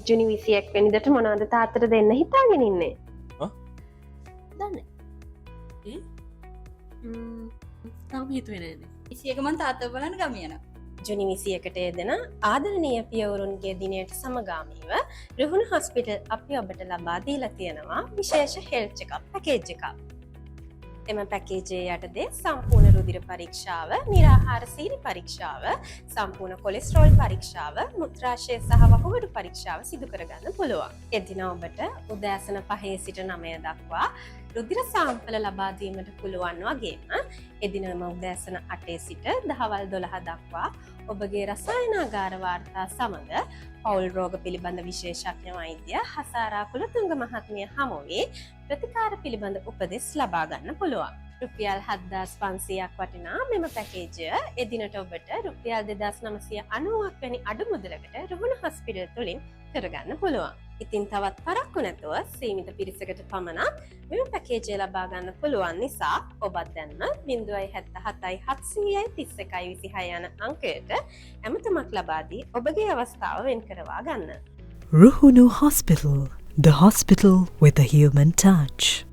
ජුනි 21 වෙනිදට මොනවද තාත්තට දෙන්න හිතාගෙන ඉන්නේ? දන්නේ. ඒ තාම හිතුවේ නෑනේ. 21 මං තාත්තව බලන්න ගම යනවා. ජුනි 21ට යෙදෙන ආදරණීය පියවරුන්ගේ දිනයට සමගාමීව රුහුණු හොස්පිටල් අපි ඔබට ලබා දීලා තියෙනවා විශේෂ හෙල්ත් චෙකප් පැකේජ් එකක්. එම පැකේජයේ යටතේ සම්පූර්ණ රුධිර පරීක්ෂාව, නිරාහාර සීනි පරීක්ෂාව, සම්පූර්ණ කොලෙස්ටරෝල් පරීක්ෂාව, මුත්‍රාශය සහ වකුගඩු පරීක්ෂාව සිදු කරගන්න පුළුවන්. එදින ඔබට උදෑසන 5 සිට 9 දක්වා රුධිර සාම්පල ලබා දීමට පුළුවන් වගේම, එදිනම උදෑසන 8 සිට දහවල් 12 දක්වා ඔබගේ රසායනාගාර වාර්තා සමග පවුල් රෝග පිළිබඳ විශේෂඥ වෛද්‍ය හසාරා කුලතුංග මහත්මිය හමු වී ප්‍රතිකාර පිළිබඳ උපදෙස් ලබා ගන්න පුළුවන්. රුපියල් 7500ක් වටිනා මෙම පැකේජය එදිනට ඔබට රුපියල් 2990ක් වැනි අඩු මුදලකට රුහුණු හොස්පිටල් තුළින් කරගන්න පුළුවන්. ඉතින් තවත් පරක්කු නැතුව සීමිත පිරිසකට පමණක් මෙම පැකේජය ලබා ගන්න පුළුවන් නිසා ඔබත් දැන්ම 077 731 26 යන අංකයට ඇමතුමක් ලබා දී ඔබගේ අවස්ථාව වෙන් කරවා ගන්න. Ruhunu Hospital, the hospital with a human touch.